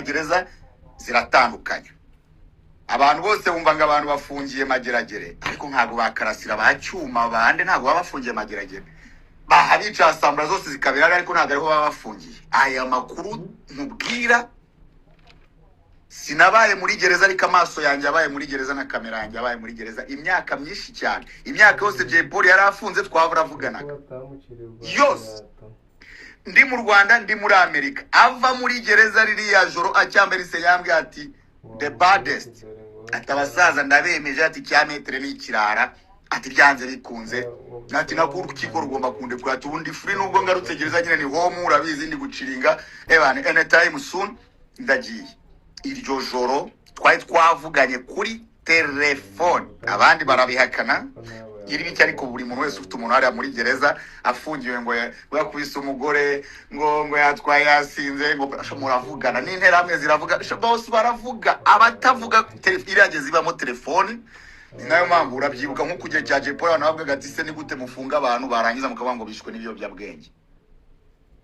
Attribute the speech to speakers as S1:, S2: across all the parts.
S1: Buriya gereza ziratandukanye. Abantu bose bumva ngo abantu bafungiye Mageragere, ariko ntabwo bakarasira ba Cyuma bande, ntabwo baba bafungiye Mageragere. Bahabica asambura zose zikabera, ariko ntabwo ariho baba bafungiye. Aya makuru nkubwira, sinabaye muri gereza, ariko amaso yanjye yabaye muri gereza na kamera yanjye yabaye muri gereza imyaka myinshi cyane. Imyaka yose Jay Polly yari afunze twaravuganaga yose, ndi mu Rwanda, ndi muri Amerika. Ava muri gereza ririya joro acyambaye, yambwiye ati: "The baddest," ati: "Abasaza ndabemeje," ati: "Cyametere ni ikirara," ati: "Byanze bikunze," ati: "Nako urukiko rugomba kundekura," ati: "Ubundi free, nubwo ngarutse gereza nyine ni home, urabizi, ndi guchillinga ebane, anytime soon ndagiye." Iryo joro twari twavuganye kuri telefone, abandi barabihakana iri biki, ariko buri muntu wese ufite umuntu hariya muri gereza afungiwe ngo yakubise umugore, ngo yatwaye yasinze, ngo sha muravugana n'interahamwe ziravuga, sha bose baravuga. Abatavuga iriya gereza ibamo telefoni. Ni nayo mpamvu urabyibuka nko ku gihe cya Jay Polly, abantu bavugaga ati: "Se ni gute mufunga abantu, barangiza mukavuga ngo bishwe n'ibiyobyabwenge?"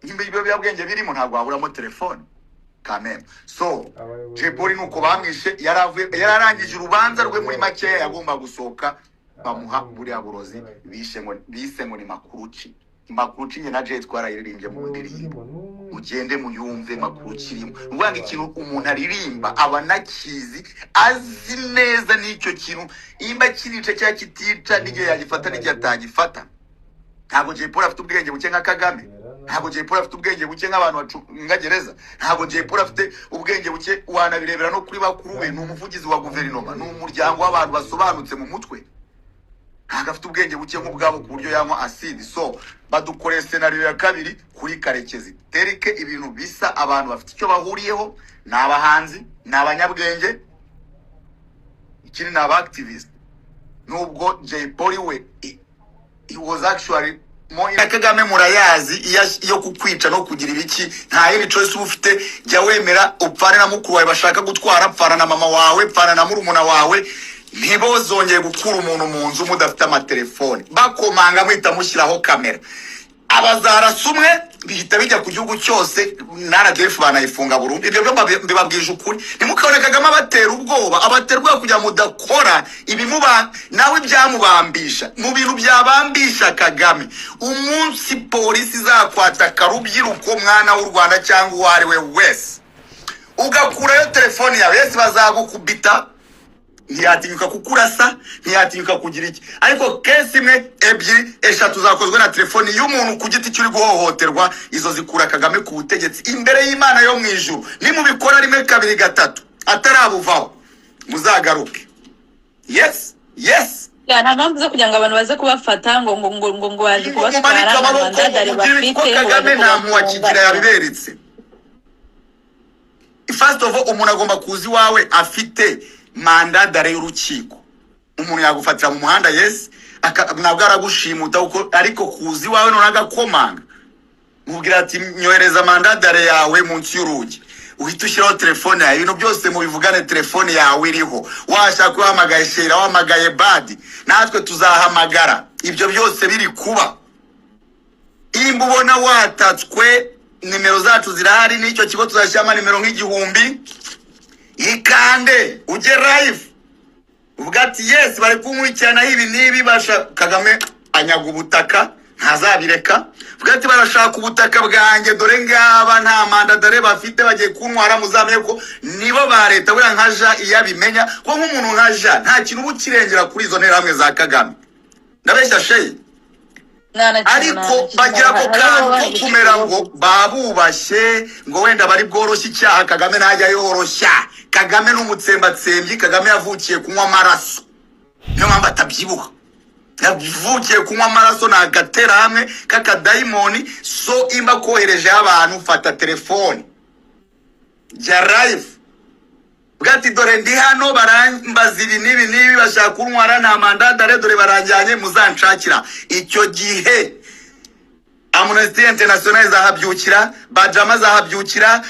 S1: Nimba ibiyobyabwenge birimo, ntabwo waburamo telefone kameme. So Jay Polly nuko bamwishe, yaravuye, yararangije urubanza rwe, muri makeya yagomba gusohoka, bamuha buriya burozi bishe ngo bise ngo ni makuruci. Makuruci njye na Jay twarayiririmbye mu ndirimbo, mugende muyumve. Makuruci irimo, ni ukuvuga ngo ikintu umuntu aririmba aba anakizi, azi neza n'icyo kintu nimba kirica cyangwa kitica, n'igihe yagifata n'igihe atagifata. Ntabwo Jay Polly afite ubwenge buke nka Kagame, ntabwo Jay Polly afite ubwenge buke nk'abantu bacunga gereza, ntabwo Jay Polly afite ubwenge buke. Wanabirebera no kuri bakuru be, ni umuvugizi wa guverinoma, ni umuryango w'abantu basobanutse mu mutwe. Ntabwo afite ubwenge buke nk'ubwabo ku buryo yanywa acide. So badukoreye scenario ya kabiri kuri Karekezi. Terike ibintu bisa, abantu bafite icyo bahuriyeho, ni abahanzi, ni abanyabwenge, ikindi ni aba activist. Nubwo Jay Polly we he was actually more na Kagame murayazi, iyo kukwica no kugira ibiki, nta yindi choice uba ufite. Jya wemera upfane na mukuru wawe bashaka gutwara, pfana na mama wawe, pfana na murumuna wawe. Ntibozongeye gukura umuntu mu nzu mudafite amatelefone. Bakomanga, muhita mushyiraho kamera, abazarasa umwe bihita bijya ku gihugu cyose, na RDF banayifunga burundu. Ibyo byo mbibabwije ukuri. Ntimukabone Kagame abatera ubwoba, abatera ubwoba kugira ngo mudakora ibimuba nawe ibyamubambisha. Mu bintu byabambisha Kagame, umunsi polisi izakwataka rubyiruko, mwana w'u Rwanda cyangwa uwo ari we wese, ugakurayo telefoni yawe, yesi bazagukubita. Ntiyatinyuka kukurasa, ntiyatinyuka kugira iki, ariko case imwe, ebyiri, eshatu zakozwe na telefoni y'umuntu ku giti cy'uri guhohoterwa, izo zikura Kagame ku butegetsi imbere y'Imana yo mu ijuru. Nimubikora rimwe, kabiri, gatatu, atarabuvaho, muzagaruke. Yes.
S2: Ya, nta mpamvu zo kugira ngo abantu baze kubafata ngo baje
S1: ngo
S2: kubatwara,
S1: mumanike
S2: nta
S1: amaboko,
S2: mandat d'arrêt
S1: ngo mugire ko
S2: bafite, ngo
S1: Kagame
S2: baje
S1: nta mpuhwe
S2: kubafunga.
S1: akigira, yabiberetse. First of all, umuntu agomba kuza iwawe afite mandat d'arrêt y'urukiko. Umuntu yagufatira mu muhanda, yes, ntabwo aragushimuta kuko, ariko kuza iwawe none agakomanga, mubwira ati: "Nyohereza mandat d'arrêt yawe munsi y'urugi," uhita ushyiraho telefone yawe, ibintu byose mubivugane telefone yawe iriho. Washaka uhamagaye Shera, wahamagaye Badi, natwe tuzahamagara. Ibyo byose biri kuba, nimba ubona watatswe, nimero zacu zirahari, n'icyo kigo tuzashyiramo nimero nk'igihumbi. Ikande ujye live, uvuga ati: "Yes, bari kunkurikiranaho ibi n'ibi." Basha Kagame anyaga ubutaka, ntazabireka. Vuga ati: "Barashaka ubutaka bwanjye, dore ngaba nta mandat d'arrêt bafite, bagiye kuntwara." Muzamenye ko nibo ba leta. Buriya nka Ja iyo abimenya, ko nk'umuntu nka Ja nta kintu uba ukirengera kuri izo nterahamwe za Kagame. Ndabeshya, Sheyi?
S2: Nta na kimwe,
S1: Ariko
S2: nta na kimwe.
S1: bagira ako
S2: Hariho
S1: kantu ko
S2: babaha
S1: kumera
S2: igiciro.
S1: ngo babubashye, ngo wenda bari bworoshye icyaha. Kagame ntajya yoroshya. Kagame ni umutsembatsembyi. Kagame yavukiye kunywa amaraso, niyo mpamvu atabyibuha. Yavukiye kunywa amaraso, ni agaterahamwe k'akadayimoni. So imba koherejeho abantu, fata telefone, jya live, bwa ati: "Dore ndi hano, barambaza ibi n'ibi n'ibi, bashaka kuntwara, nta mandat d'arrêt, dore baranjyanye, muzanshakira." Icyo gihe Amnesty International izahabyukira, Bajama izahabyukira,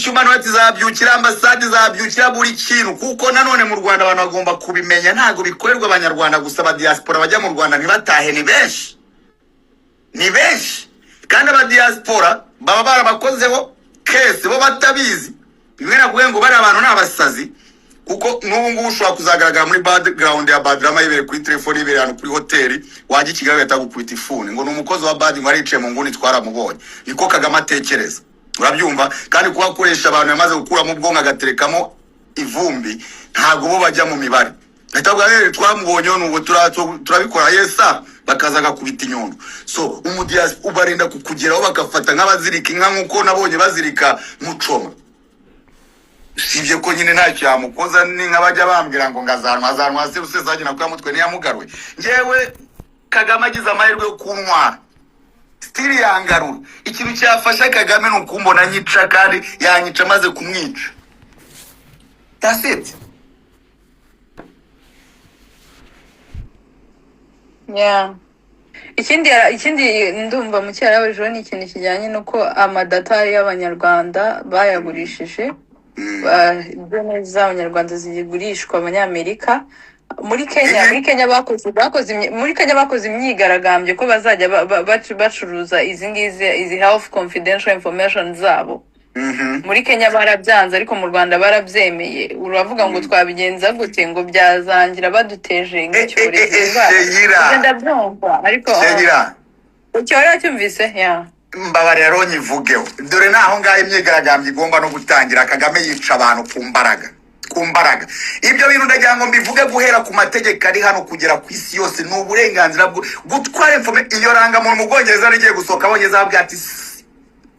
S1: Human Rights izahabyukira, ambasade izahabyukira, buri kintu. Kuko nanone mu Rwanda abantu bagomba kubimenya, ntabwo bikorerwa Abanyarwanda gusa. Aba diaspora bajya mu Rwanda ntibatahe ni benshi, ni benshi. Kandi aba diaspora baba barabakozeho case bo batabizi. Bimwe nakubwiye ngo bariya abantu ni abasazi, kuko n'ubu ngubu ushobora kuzagaragara muri background ya Badrama yibereye kuri telefone, yibereye ahantu kuri hoteli, wajya i Kigali bagahita bagukubita ifuni ngo ni umukozi wa Bad, ngo aricaye mu nguni, twaramubonye. Niko Kagame atekereza, urabyumva? Kandi kuba akoresha abantu yamaze gukuramo ubwonko agaterekamo ivumbi, ntabwo bo bajya mu mibare. Ahita avuga: "Eh, twamubonye nubu turabikora yesa." Bakaza agakubita inyundo. So umudiaspora ubarinda kukugeraho, bagafata nk'abazirika inka, nk'uko nabonye bazirika Mucoma. Usibye ko nyine ntacyo yamukoza, ni nk'abajya bambwira ngo ngazanwa azanwa se Rusesabagina ko yamutwe ntiyamugaruye. Njyewe Kagame agize amahirwe yo kuntwara, still yangarura. Ikintu cyafasha Kagame ni ukumbona nyica, kandi yanyica amaze kumwica. That's it.
S2: Yeah. Ikindi ndumva mu cyarabajeho ni ikintu kijyanye n'uko amadata y'Abanyarwanda bayagurishije. Drone z'Abanyarwanda zigurishwa Abanyamerika muri Kenya. Muri Kenya bakoze imyigaragambyo ko bazajya bacuruza izi ngizi, izi health confidential information zabo. Muri Kenya barabyanze, ariko mu Rwanda barabyemeye. Uravuga ngo twabigenza gute, ngo byazangira baduteje nk'icyorezo, indwara?
S1: Sheyira.
S2: Ibyo ndabyumva, ariko
S1: Sheyira.
S2: Icyo wari wacyumvise ya.
S1: Mbabarira rero nyivugeho. Dore naho ngaho imyigaragambyo igomba no gutangira. Kagame yica abantu ku mbaraga, ku mbaraga. Ibyo bintu ndagira ngo mbivuge guhera ku mategeko ari hano kugera ku isi yose. Ni uburenganzira bwo gutwara iyo rangamuntu mu Bwongereza rigiye gusohoka, Abongereza babwira ati: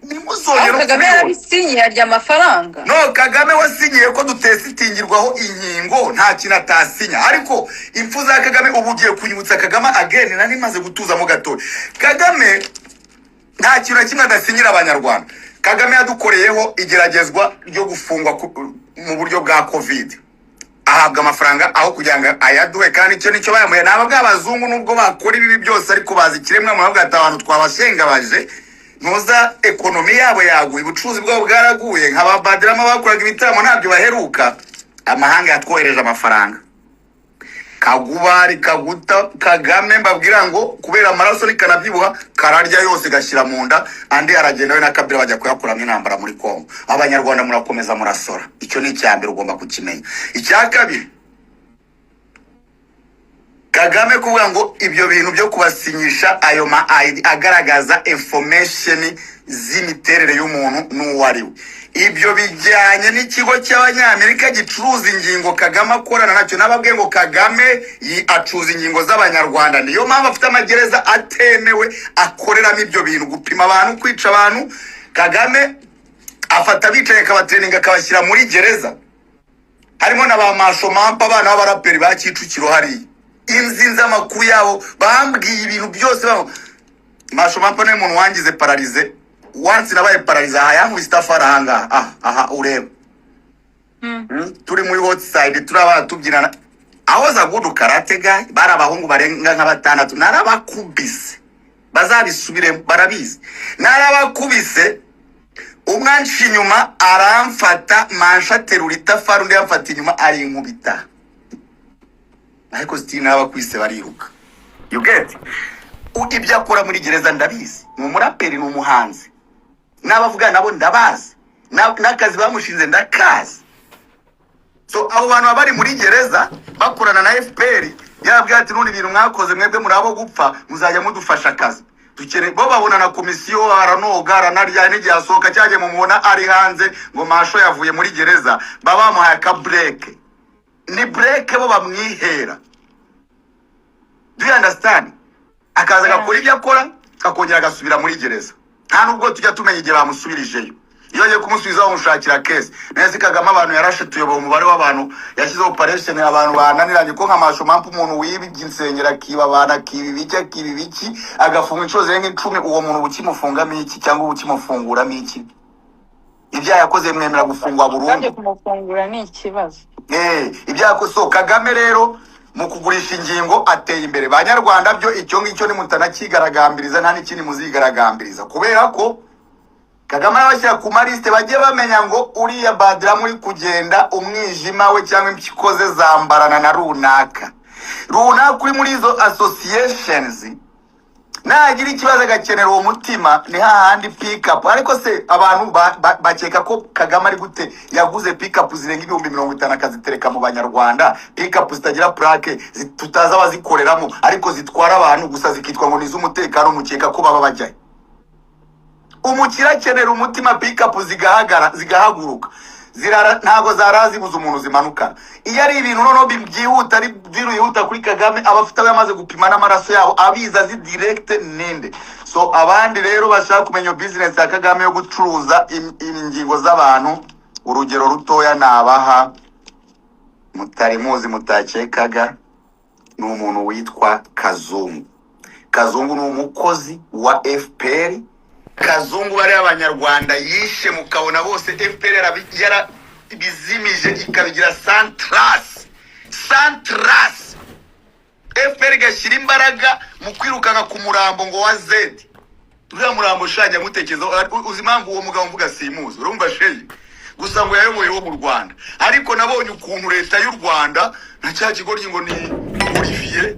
S1: "Nimuzongere
S2: Aho
S1: no
S2: Kagame
S1: kubibona."
S2: Yarabisinyiye, arya amafaranga.
S1: No, Kagame wasinyiye ko dutesitingirwaho inkingo, nta kintu atasinya. Ariko impfu za Kagame, ubu ugiye kunyibutsa Kagame again, nari maze gutuzamo gatoya. Kagame nta kintu na kimwe adasinyira Abanyarwanda. Kagame yadukoreyeho igeragezwa ryo gufungwa mu buryo bwa COVID, ahabwa amafaranga aho kugira ngo ayaduhe, kandi icyo nicyo bayamuye. Ni aba bw'abazungu, nubwo bakora ibibi byose, ariko bazi ikiremwa muntu. Bavuga ati: "Abantu twabashengabaje, ntuza economy yabo yaguye, ubucuruzi bwabo bwaraguye, nka ba Badrama bakoraga ibitaramo ntabyo baheruka." Amahanga yatwohereje amafaranga. Kagubari kaguta Kagame, mbabwira ngo kubera amaraso nikanabyibuha kararya yose gashyira mu nda, andi aragenda, we na Kabila bajya kuyakuramo intambara muri Kongo. Abanyarwanda murakomeza murasora. Icyo ni icya mbere ugomba kukimenya. Icya kabiri, Kagame kuvuga ngo ibyo bintu byo kubasinyisha ayo ma ID agaragaza information z'imiterere y'umuntu n'uwo ari we, ibyo bijyanye n'ikigo cy'Abanyamerika gicuruza ingingo Kagame akorana nacyo. Nababwiye ngo Kagame acuruza ingingo z'Abanyarwanda. Niyo mpamvu afite amagereza atemewe akoreramo ibyo bintu, gupima abantu, kwica abantu. Kagame afata abicaye akabatraininga, akabashyira muri gereza, harimo na ba Mashomampa, abana b'abaraperi ba Kicukiro hariya. Inzinzi amakuru yabo, bambwiye ibintu byose. Mashomampa niwe muntu wangize paralyze once. Nabaye paralyze aha, yankubise itafari ahangaha, aha aha ureba. Turi muri hot side, turi abana tubyinana. Aho za good karate guy, bari abahungu barenga nka batandatu, narabakubise. Bazabisubiremo, barabizi. Narabakubise, umwe anca inyuma aramfata mansha, aterura itafari, undi yamfata inyuma arinkubita, ariko still narabakubise bariruka. You get? Ibyo akora muri gereza ndabizi. Ni umuraperi, ni umuhanzi, n'abavuga nabo ndabazi, n'akazi bamushinze ndakazi. So abo bantu baba bari muri gereza bakorana na FPR, yarabwira ati: "None ibintu mwakoze mwebwe muri abo gupfa, muzajya mudufasha akazi dukeneye." Bo babona na komisiyo, aranoga, aranarya, n'igihe asohoka cyagiye mumubona ari hanze ngo Masho yavuye muri gereza, baba bamuhaye aka break. Ni break bo bamwihera, do you understand? Akaza agakora ibyo akora, akongera agasubira muri gereza. Nta nubwo tujya tumenya igihe bamusubirijeyo. Iyo agiye kumusubiza bamushakira case neza. Kagame abantu yarashe, tuyoboye umubare w'abantu yashyizeho operation, abantu bananiranye ko nka Masho Mampa, umuntu wibye insengero, akiba abantu, akiba ibiki, akiba ibiki, agafunga inshuro zirenga 10, uwo muntu uba ukimufungamo iki cyangwa uba ukimufunguramo iki? Ibyaha yakoze mwemera gufungwa
S2: Kandi
S1: burundu.
S2: Kumufungura ni ikibazo.
S1: Ibyaha. So Kagame rero mu kugurisha ingingo ateye imbere. Banyarwanda, byo icyo ngicyo nimutanakigaragambiriza nta n'ikindi muzigaragambiriza, kubera ko Kagame arabashyira ku malisite, bajye bamenya ngo uriya Badiramu uri kugenda, umwijima we cyangwa impyiko ze zambarana na runaka runaka uri muri izo associations. Nagira ikibazo agakenera uwo mutima, ni hahandi pickup. Ariko se abantu bakeka ko Kagame ari gute yaguze pickup zirenga 50,000 akazitereka mu Banyarwanda, pickup zitagira plaque, tutazi abazikoreramo, ariko zitwara abantu gusa zikitwa ngo ni iz'umutekano? Mukeka ko baba bajyayo? Umukire akenera umutima, pickup zigahagara, zigahaguruka, zirara, ntabwo zarazibuza umuntu zimanukana. Iyo ari ibintu noneho byihuta, ari biru yihuta kuri Kagame, aba afite abo yamaze gupima n'amaraso yabo, abizi, azi direct ninde. So abandi rero bashaka kumenya iyo business ya Kagame yo gucuruza ingingo z'abantu, urugero rutoya nabaha mutari muzi, mutakekaga, ni umuntu witwa Kazungu. Kazungu ni umukozi wa FPR. Kazungu, bariya Abanyarwanda yishe mukabona bose FPR yarabizimije, ikabigira santrasi santrasi. FPR igashyira imbaraga mu kwirukanka ku murambo ngo wa Z. Uriya murambo ushanjye mutekerezaho, uzi impamvu uwo mugabo mvuga simuzi? Urumva sheyi gusa ngo yayoboye wo mu Rwanda, ariko nabonye ukuntu leta y'u Rwanda na cya kigoryi ngo ni Olivier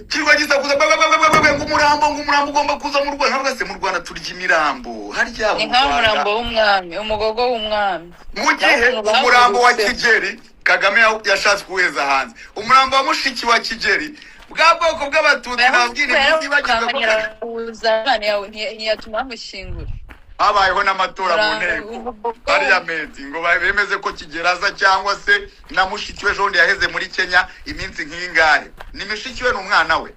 S1: kirwa gisakuza bwa bwa bwa bwa bwa, ngo umurambo, ngo umurambo ugomba kuza mu Rwanda. Ntabwo se mu Rwanda turya imirambo harya?
S2: Ni
S1: Mu
S2: nk'aho
S1: Rwanda
S2: umurambo w'umwami, umugogo w'umwami.
S1: Mu gihe
S2: Naho ukuntu
S1: umurambo wa
S2: bahagurutse.
S1: Kigeri Kagame yashatse kuwuheza hanze, umurambo wa mushiki wa Kigeri, bwa bwoko bw'Abatutsi, nabwira ntibagirwa ko
S2: yarawuzana, ntiyatuma bamushyingura.
S1: Habayeho n'amatora mu nteko
S2: Umugogo.
S1: Parliament, ngo bemeze ko Kigeri aza cyangwa se na mushiki we. Ejo bundi yaheze muri Kenya iminsi nk'ingahe? Ni mushiki we, ni umwana we.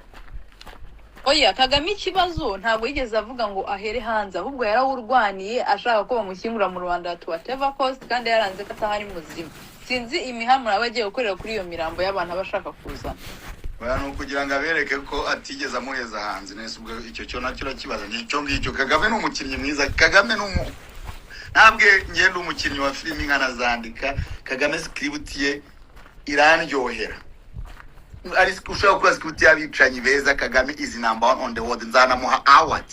S2: Oya, Kagame ikibazo ntabwo yigeze avuga ngo ahere hanze, ahubwo yarawurwaniye ashaka ko bamushyingura mu Rwanda at whatever cost, kandi yaranze ko atahari muzima. Sinzi imihamuro aba agiye gukorera kuri iyo mirambo y'abantu aba ashaka kuzana.
S1: Oya, ni ukugira ngo abereke ko atigeze amuheza hanze. Nese ubwo icyo cyo nacyo urakibaza? Ni icyo ngicyo. Kagame ni umukinnyi mwiza. Kagame ni umu ntabwo ngenda umukinnyi wa filimi nkanazandika. Kagame script ye irandyohera. Ari ushobora gukora script y'abicanyi beza, Kagame is number one on the world. Nzanamuha award.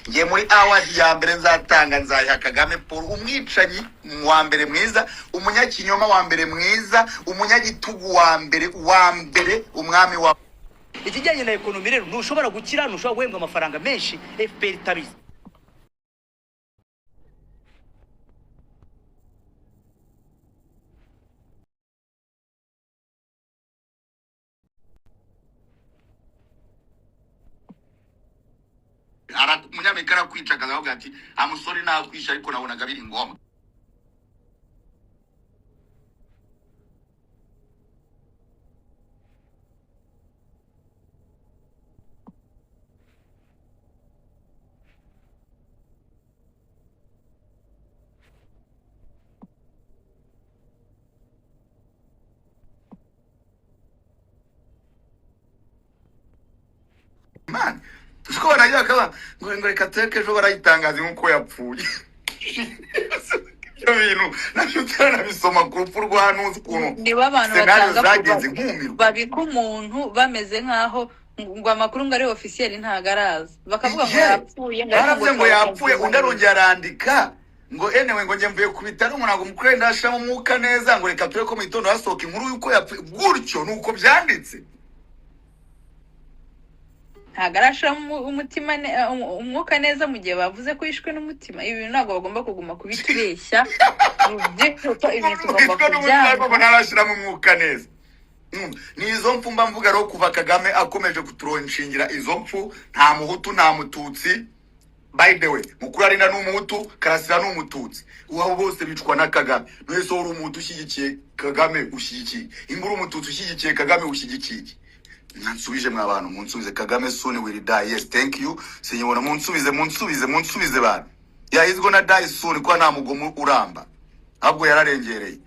S1: Ngiye muri award ya mbere nzatanga, nzayiha Kagame Paul, umwicanyi wa mbere mwiza, umunyakinyoma wa mbere mwiza, umunyagitugu wa mbere wa mbere, umwami wa
S3: Ikijyanye na economy rero, ntushobora gukira, ntushobora guhembwa amafaranga menshi FPR itabizi.
S1: Umunyamerika arakwica, akazavuga ati: "Amusore, nakwisha, ariko nabonaga biri ngombwa." Man, siko baragira akaba ngo reka teke, ejo barayitangaza nk'uko yapfuye. Ibyo bintu nabyo turanabisoma ku rupfu rwa ntuzi ukuntu
S2: Niba abantu
S1: scenario
S2: batanga
S1: zagenze, nkumirwa.
S2: Babika umuntu bameze nk'aho ngo amakuru ngo ari officiel ntago araza, bakavuga ngo yapfuye, ngo ariko
S1: Baravuze ngo yapfuye,
S2: twabafunze.
S1: Undi arongera arandika ngo enewe, ngo njye mvuye ku bitaro, ngo ntabwo mukuru ndashiramo umwuka neza, ngo reka turebe ko mu gitondo hasohoka inkuru y'uko yapfuye. Gutyo ni uko byanditse.
S2: Ntago arashiramo umutima umwuka neza, mu gihe bavuze ko yishwe n'umutima. Ibi bintu ntabwo bagomba kuguma kubitubeshya. Rubyiruko, ibintu tugomba
S1: Witwa n'umutima,
S2: kubyanga.
S1: ariko ngo ntarashiramo umwuka neza. Ni izo mpfu mba mvuga rero. Kuva Kagame akomeje kuturonshingira izo mpfu, nta Muhutu, nta Mututsi. By the way, Mukurarinda ni Umuhutu, Karasira ni Umututsi, uwabo bose bicwa na Kagame. None se uri Umuhutu ushyigikiye Kagame ushyigikiye imba? Uri Umututsi ushyigikiye Kagame ushyigikiye iki? Mwansubije mwa bantu, munsubize. Kagame soon will die. Yes, thank you. Sinyibona. Munsubize, munsubize, munsubize bantu. Yeah, he's gonna die soon, kuko nta mugomo uramba, ahubwo yararengereye.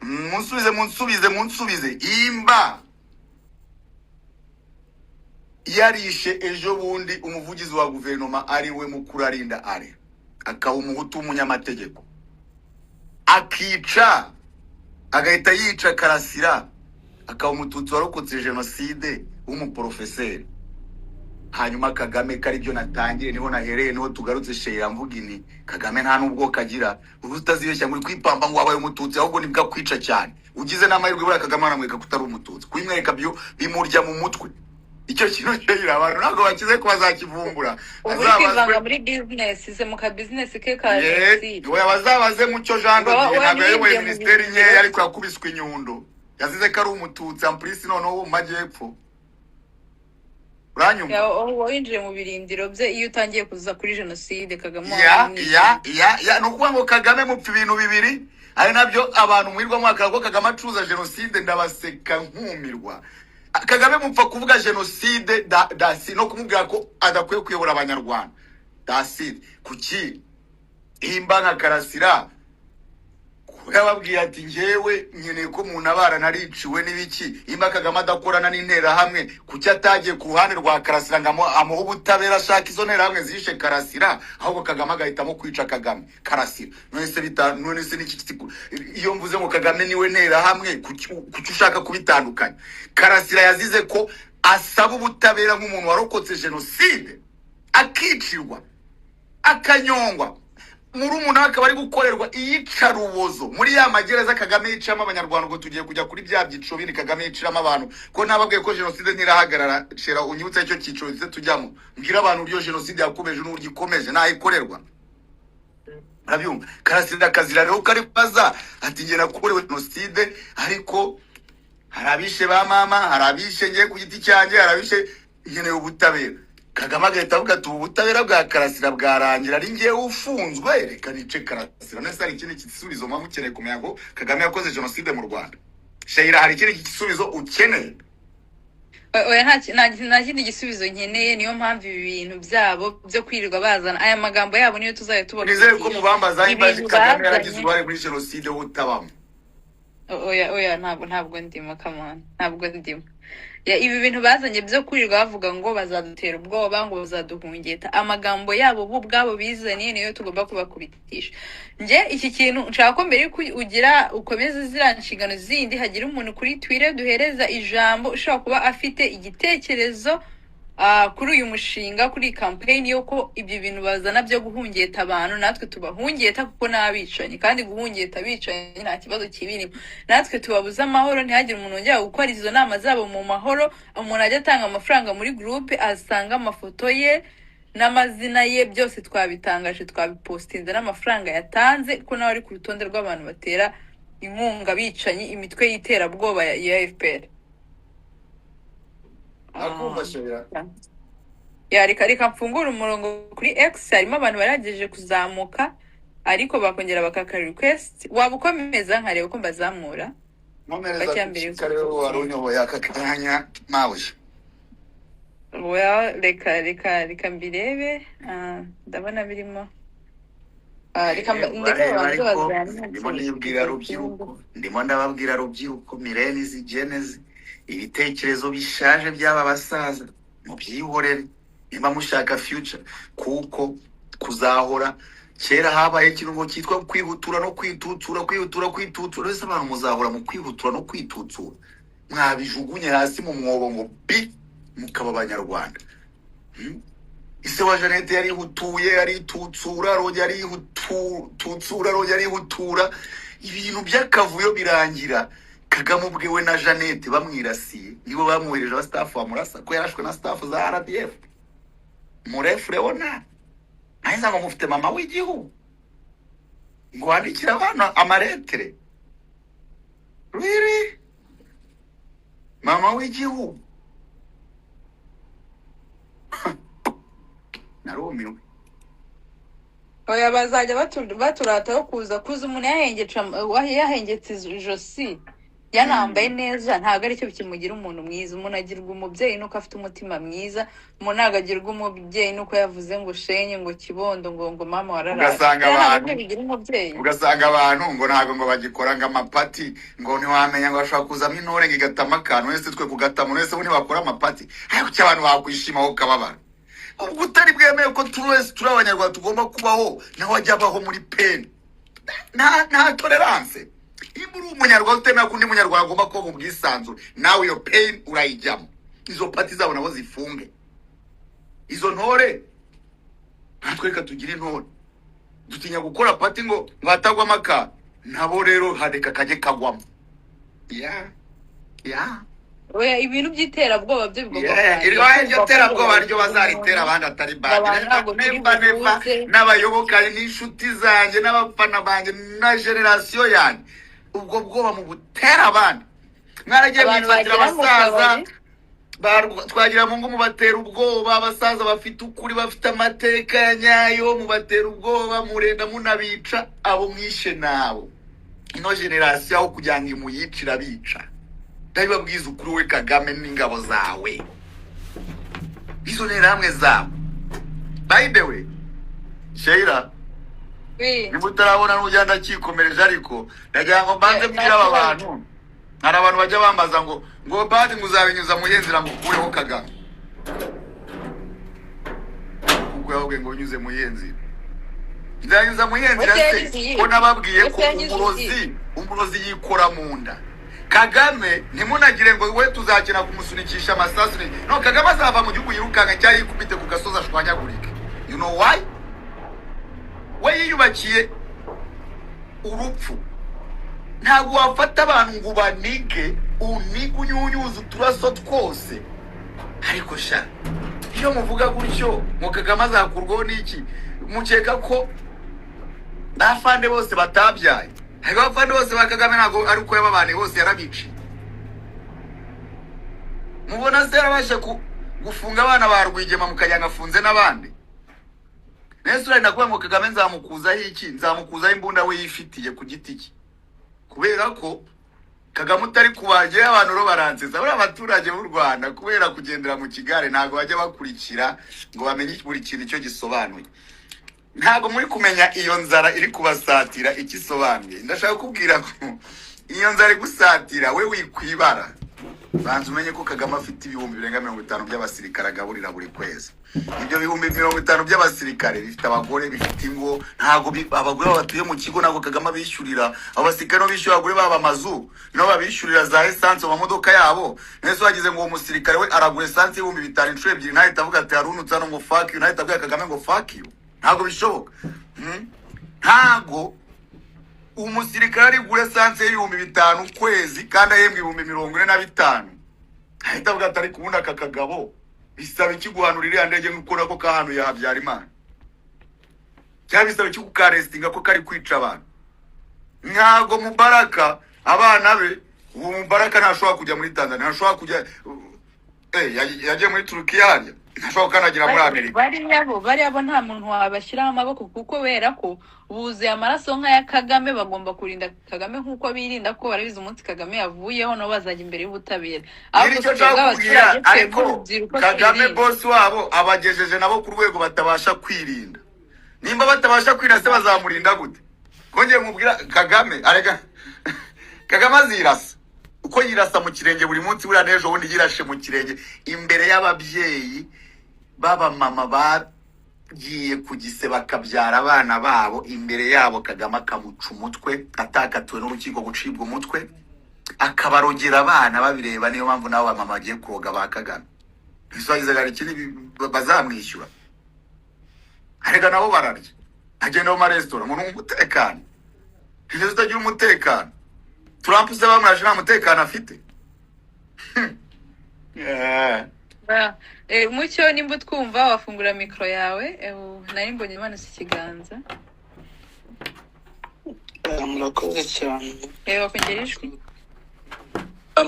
S1: Munsubize, munsubize, munsubize. Imba yarishe ejo bundi umuvugizi wa guverinoma, ari we Mukurarinda, are akaba Umuhutu w'umunyamategeko, akica, agahita yica Karasira, akaba Umututsi warokotse jenoside w'umuporofeseri. Hanyuma Kagame, ko aribyo natangire, niho nahereye, niho tugarutse, shera mvuga ini: Kagame nta n'ubwoko agira. Ubu utazibeshya ngo uri kwipamba ngo wabaye Umututsi, ahubwo nibwo akwica cyane. Ugize n'amahirwe, buriya Kagame aramwereka ko utari Umututsi. Kubimwereka byo bimurya mu mutwe. Icyo kintu Sheila, abantu ntabwo bakize ko bazakivumbura.
S2: Ubu uri
S1: Azabazwe
S2: kwivanga muri bizinesi ze, mu ka bizinesi ke ka
S1: Ye,
S2: jenoside.
S1: oya, bazabaze Mucyo Jean
S2: Uba
S1: Dodier, ntabwo yayoboye
S2: warinjiye mu
S1: minisiteri
S2: bintu.
S1: nkeya, ariko yakubiswe inyundo, yazize ko ari umututsi ampurisi, noneho wo mu majyepfo, uranyumva?
S2: Winjiye mu birindiro bye iyo utangiye kuza kuri jenoside Kagame
S1: Ya.
S2: waba
S1: Ya, ya, ya, ni ukuvuga ngo Kagame mupfa ibintu bibiri, ari nabyo abantu mwirwa mwaka ko Kagame acuruza jenoside, ndabaseka nkumirwa. Kagame mupfa kuvuga jenoside dasi no kumubwira ko adakwiye kuyobora abanyarwanda dasi. Kuki himba nka Karasira ko yababwiye ati: "Njyewe nkeneye ko muntabara, nariciwe n'ibiki?" Imba Kagame adakorana n'interahamwe, kuki atagiye ku ruhande rwa Karasira ngo amuhe ubutabera, ashaka izo nterahamwe zishe Karasira, ahubwo Kagame agahitamo kwica Kagame Karasira? None se bita, none se niki iyo mvuze ngo Kagame niwe nterahamwe, kuki ushaka kubitandukanya? Karasira yazize ko asaba ubutabera nk'umuntu warokotse jenoside, akicirwa, akanyongwa, murumuna we akaba ari gukorerwa iyicarubozo muri ya magereza Kagame yicamo abanyarwanda. Ubwo tugiye kujya kuri bya byiciro bindi Kagame yiciramo abantu, ko nababwiye ko jenoside ntirahagarara. Shera, unyibutse icyo cyiciro ndetse tujyamo, mbwira abantu uburyo jenoside yakomeje n'uburyo ikomeje n'aho ikorerwa, urabyumva? Karasira akazira rero ko ari kubaza ati: "Njye nakorewe jenoside, ariko hari abishe ba mama, hari abishe ngiye ku giti cyanjye, hari abishe, nkeneye ubutabera." Kagame agahita avuga ati: "Ubu butabera bwa Karasira bwarangira ari ngewe ufunzwe, reka nice Karasira." None se hari ikindi gisubizo muba mukeneye kumenya ngo Kagame yakoze jenoside mu Rwanda? Shayira, hari ikindi gisubizo ukeneye?
S2: Oya, nta kindi gisubizo nkeneye. Niyo mpamvu ibi bintu byabo byo kwirirwa bazana aya magambo yabo niyo tuzajya
S1: Nizere ko
S2: tubakubitisha.
S1: mubambaza imbaji
S2: Ibintu
S1: Kagame yaragize
S2: bazanye.
S1: uruhare muri jenoside, wowe utabamo.
S2: Oya, oya, ntabwo ndimo, come on, ntabwo ndimo. Ya, ibi bintu bazanye byo kwirirwa bavuga ngo bazadutera ubwoba, ngo bazaduhungeta, amagambo yabo bo ubwabo bizaniye niyo tugomba kubakubitisha. Njye iki kintu nshaka ko mbere yuko ugira ukomeza ziriya nshingano zindi, hagira umuntu kuri Twitter duhereza ijambo ushobora kuba afite igitekerezo kuri uyu mushinga, kuri iyi campaign, yo ko ibyo bintu bazana byo guhungeta abantu, natwe tubahungeta kuko ni abicanyi, kandi guhungeta abicanyi nta kibazo kibirimo. Natwe tubabuze amahoro, ntihagire umuntu wongera gukora izo nama zabo mu mahoro. Umuntu ajya atanga amafaranga muri groupe, asanga amafoto ye n'amazina ye byose twabitangaje, twabipostinze n'amafaranga yatanze, ko nawe ari ku rutonde rw'abantu batera inkunga abicanyi, imitwe y'iterabwoba ya FPR.
S1: Nakumva, Shayira.
S2: Ya, reka mfungure umurongo kuri X. Harimo abantu bagerageje kuzamuka ariko bakongera bakaka request. Waba ukomeza nkareba ko mbazamura?
S1: Nkomereza.
S2: Gake mbere
S1: Ku karere wari unyoboye aka kanya mawe.
S2: Well, reka mbirebe. Ndabona birimo. Reka ndeke
S1: Bareba
S2: babanze
S1: ariko
S2: bazamure.
S1: Ndimo nibwira rubyiruko, ndimo ndababwira rubyiruko, millennials, Gen Z, ibitekerezo bishaje by'aba basaza mubyihorere niba mushaka future, kuko kuzahora kera habaye ikintu ngo cyitwa kwihutura no kwitutura, kwihutura, kwitutura. Ese abantu muzahora mu kwihutura no kwitutura? Mwabijugunye hasi mu mwobo ngo bi mukaba abanyarwanda. Ise wa Jeannette yarihutuye, yaritutsura, arongera arihututsuura, arongera arihutura, ibintu by'akavuyo birangira Kagame ubwiwe na Jeannette bamwirasiye. Nibo bamwohereje aba staff bamurasa, ko yarashwe na staff za RDF. Murefu Leona nahise ngo mufite mama w'igihugu ngo wandikire abana amaretere, really, mama w'igihugu? Narumiwe.
S2: Oya, bazajya baturataho kuza umuntu yahengetse ijosi, yanambaye neza, ntabwo aricyo kimugira umuntu mwiza. Umuntu agirwa umubyeyi nuko afite umutima mwiza. Umuntu ntabwo agirwa umubyeyi nuko yavuze ngo shenye, ngo kibondo, ngo mama wararaye.
S1: Ugasanga
S2: Rero ntabwo
S1: abantu
S2: aribyo bigira umubyeyi.
S1: Ugasanga abantu ngo ntabwo ngo bagikora ngo amapati, ngo ntiwamenya ngo bashobora kuzamo intore ngo igatama akantu. Wese twe kugatama wese bo ntibakora amapati, ariko icyo abantu bakwishimaho ukababara, ubwo utari bwemeye ko turi wese turi abanyarwanda, tugomba kubaho, nawe ajya abaho muri pain, nta tolerance. Niba uri umunyarwanda utemera ko undi munyarwanda agomba kuba mu bwisanzure, nawe iyo pain urayijyamo. Izo pati zabo nabo zifunge, izo ntore. Natwe reka tugire intore. Dutinya gukora pati ngo hatagwamo akantu, nabo rero hareka kajye kagwamo. Ya, ya.
S2: Oya, ibintu by'iterabwoba byo bigomba
S1: Yeah,
S2: kurangira.
S1: iryo iryo
S2: Kumva ko
S1: terabwoba
S2: ngo
S1: ryo bazaritera
S2: umuntu
S1: abandi atari
S2: ngo
S1: bandi.
S2: abantu ntabwo turi
S1: Never, never,
S2: buhuze.
S1: N'abayoboka n'inshuti zanjye n'abafana banjye na génération yanjye, ubwo bwoba mu butera abandi. Mwaragiye
S2: Abantu
S1: mwifatira
S2: bagera mu
S1: abasaza
S2: kabari.
S1: Twagira mu ngo, mubatera ubwoba. Abasaza bafite ukuri, bafite amateka ya nyayo, mubatera ubwoba, murenda munabica. Abo mwishe nabo, ino génération aho kugira ngo imuyicire abica. Ndabibabwiza ukuri, we Kagame n'ingabo zawe, izo nterahamwe zawe. By the way, Sheila,
S2: Oui.
S1: niba utarabona n'ujya, ndakikomereje, ariko ndagira ngo mbanze
S2: Eh,
S1: mbwire aba
S2: nta kibazo.
S1: bantu. Hari abantu bajya bambaza ngo badi, ngo uzabinyuza mu yihe nzira ngo ukureho Kagame? Kuko yababwiye ngo unyuze mu yihe nzira? Nzanyuza mu yihe nzira
S2: Wese
S1: se
S2: yagize iyihe?
S1: ko nababwiye ko
S2: Wese yagize
S1: umurozi
S2: iyihe?
S1: umurozi yikora mu nda? Kagame ntimunagire ngo we tuzakina kumusunikisha amasasu. No, Kagame azava mu gihugu yirukanka cyangwa yikubite ku gasozi ashwanyagurike. You know why? We yiyubakiye urupfu. Ntabwo wafata abantu ngo ubanige, unige, unyunyuze uturaso twose. Ariko sha, iyo muvuga gutyo ngo Kagame azakurwaho n'iki, mukeka ko bafande bose batabyaye? Ariko abafande bose ba Kagame ntabwo ari uko yababaniye bose, yarabiciye. Mubona se yarabasha gufunga abana ba Rwigema, mukajya afunze n'abandi? Nese urenda kuvuga ngo Kagame nzamukuzaho iki? Nzamukuzaho imbunda we yifitiye ku giti cye, kubera ko Kagame utari kubagiye. Abantu rero baransetsa buriya, abaturage b'u Rwanda, kubera kugendera mu kigare, ntabwo bajya bakurikira ngo bamenye buri kintu icyo gisobanuye. Ntabwo muri kumenya iyo nzara iri kubasatira icyo isobanuye. Ndashaka kubwira ko iyo nzara igusatira, we wikwibara. Banza umenye ko Kagame afite 50,000 by'abasirikare agaburira buri kwezi. Ibyo 50,000 by'abasirikare bifite abagore, bifite ingo. Ntabwo abagore babo batuye mu kigo, ntabwo Kagame abishyurira. Abo basirikare nibo bishyura abagore babo amazu, nibo babishyurira za essence mu mamodoka yabo. Nese wagize ngo uwo musirikare we aragura essence y'5,000 inshuro ebyiri, ntahita avuga ati harunutse hano ngo "Fuck you"? Ntahita abwira Kagame ngo "Fuck you"? Ntabwo bishoboka. Ntabwo umusirikare ari gura essence y'5,000 ukwezi kandi ahembwa 45,000, ahita avuga ati ariko ubundi aka kagabo bisaba iki guhanura iriya ndege nk'uko nako kahanuye Habyarimana? Cyangwa bisaba iki kukarestinga ko kari kwica abantu? Ntabwo Mubaraka, abana be, ubu Mubaraka ntashobora kujya muri Tanzania, ntashobora kujya, yagiye muri Turukiya harya, ntashobora gukandagira muri Amerika.
S2: Bariya bo nta muntu wabashyiraho amaboko, kuko kubera ko buzuye amaraso nk'aya Kagame. Bagomba kurinda Kagame nk'uko birinda, ko barabizi umunsi Kagame yavuyeho nabo bazajya imbere y'ubutabera.
S1: Nyiri
S2: Ahubwo
S1: icyo
S2: twebwe
S1: nshaka kubwira,
S2: abaturage, twebwe
S1: ariko
S2: urubyiruko,
S1: Kagame
S2: twirinde.
S1: bosi wabo abagejeje nabo ku rwego batabasha kwirinda. Nimba batabasha kwirinda se, bazamurinda gute? Kongeye mubwira, Kagame arega, Kagame azirasa uko yirasa mu kirenge buri munsi. Buriya n'ejo bundi yirashe mu kirenge imbere y'ababyeyi b'abamama bagiye ku gise bakabyara abana babo imbere yabo. Kagame akamuca umutwe atakatiwe n'urukiko gucibwa umutwe, akabarogera abana babireba. Niyo mpamvu nabo bamama bagiye kuroga ba Kagame. Ntibisubize, hari ikindi bazamwishyura? Arega nabo bararya, agenda mu maresitora ngo ni umutekano. Ntibyo, utagira umutekano. Trump se bamurashe, nta mutekano afite? Yeah.
S2: Mucyo, nimba utwumva wafungura mikoro yawe. Nari mbonye imanutse ikiganza.
S4: Murakoze cyane.
S2: Wakongera ijwi.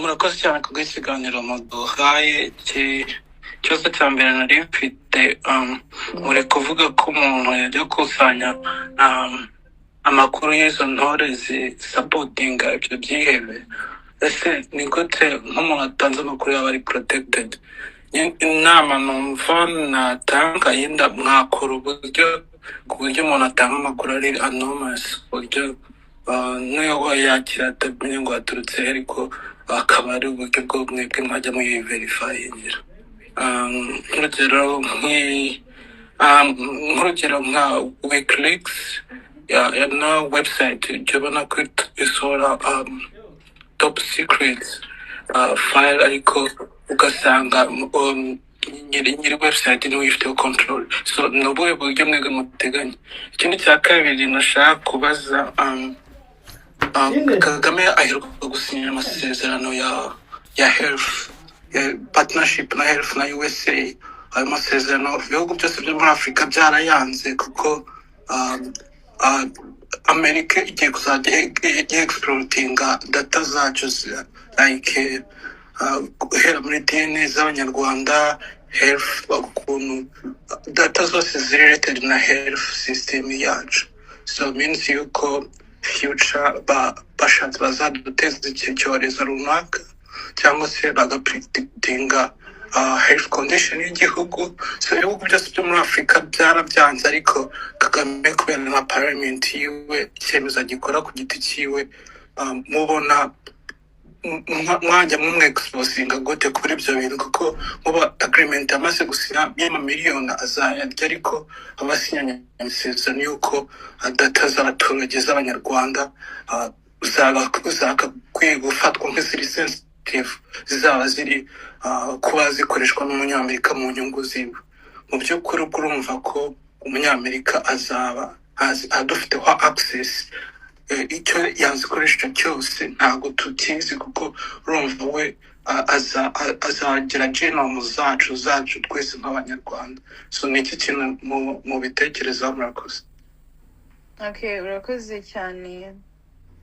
S4: Murakoze cyane ku bw'ikiganiro muduhaye. Ikibazo cya mbere nari mfite, muri kuvuga ko umuntu yajya akusanya amakuru y'izo ntore zisupportinga ibyo byihebe. Ese ni gute nk'umuntu atanze amakuru yaba ari protected? Inama numva natanga, yenda mwakora uburyo ku buryo umuntu atanga amakuru ari anonymous, ku buryo n'iyo yakira atamenya ngo aturutse he, ariko akaba ari uburyo bwo mwebwe mwajya muyiverifyingira. Nk'urugero nka WikiLeaks ya na website ujya ubona ko isohora top secret file, ariko ugasanga nyiri website niwe uyifiteho control. So ni ubuhe buryo mwebwe muteganya? Ikindi cya kabiri nashaka kubaza, Kagame aheruka gusinya amasezerano ya ya health, ya partnership na health na USA. Ayo masezerano ibihugu byose byo muri Afurika byarayanze, kuko Amerika igiye kuzajya exploitinga data zacu, like guhera muri DNA z'Abanyarwanda, health, ukuntu data zose ziri related na health system yacu. So means yuko future bashatse bazaduteza iki cyorezo runaka, cyangwa se bagapredictinga health condition y'igihugu. So ibihugu byose byo muri Afurika byarabyanze, ariko Kagame, kubera na parliament yiwe, icyemezo agikora ku giti cyiwe. Mubona mwajya mumwexposinga gute kuri ibyo bintu? Kuko muba agreement yamaze gusinya y'amamiliyoni azayarya, ariko abasinyanye amasezerano y'uko data z'abaturage z'Abanyarwanda zagakwiye gufatwa nk'iziri sensitive, zizaba ziri kuba zikoreshwa n'Umunyamerika mu nyungu ziwe. Mu by'ukuri ubwo urumva ko Umunyamerika azaba adufiteho access. Icyo yazikoresha cyose ntabwo tukizi, kuko urumva we azagira genome zacu twese nk'Abanyarwanda. So ni iki kintu mubitekerezaho? Murakoze.
S2: Okay, urakoze cyane,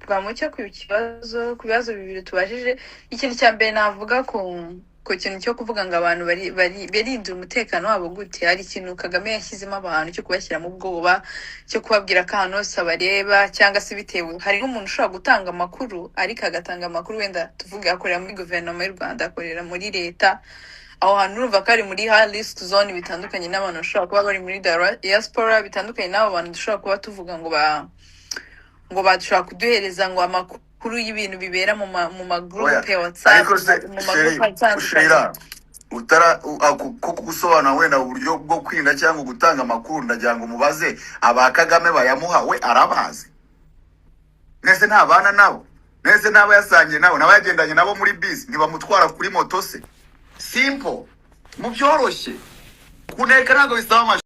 S2: Rwamucyo, ku bibazo bibiri tubajije. Ikintu cya mbere navuga ku kintu cyo kuvuga ngo abantu bari barindira umutekano wabo gute, hari ikintu Kagame yashyizemo abantu cyo kubashyiramo ubwoba, cyo kubabwira ko ahantu hose abareba, cyangwa se bitewe, hari nk'umuntu ushobora gutanga amakuru, ariko agatanga amakuru, wenda tuvuge akorera muri guverinoma y'u Rwanda, akorera muri leta, aho hantu urumva ko ari muri high risk zone, bitandukanye n'abantu bashobora kuba bari muri diaspora, bitandukanye n'abo bantu dushobora kuba tuvuga ngo bashobora kuduhereza ngo amakuru y'ibintu bibera mu
S1: Oya,
S2: magroupe ya WhatsApp,
S1: ariko se
S2: mu
S1: sheri
S2: magroupe atandukanye.
S1: Shera, utara ko gusobanura wenda uburyo bwo kwirinda cyangwa gutanga amakuru, ndagira ngo mubaze aba Kagame bayamuha, we arabazi? Mwese ntabana nabo? Mwese ntaba yasangiye nabo, ntaba yagendanye nabo muri bisi? Ntibamutwara kuri moto se? Simple, mu byoroshye, kuneka ntabwo bisaba.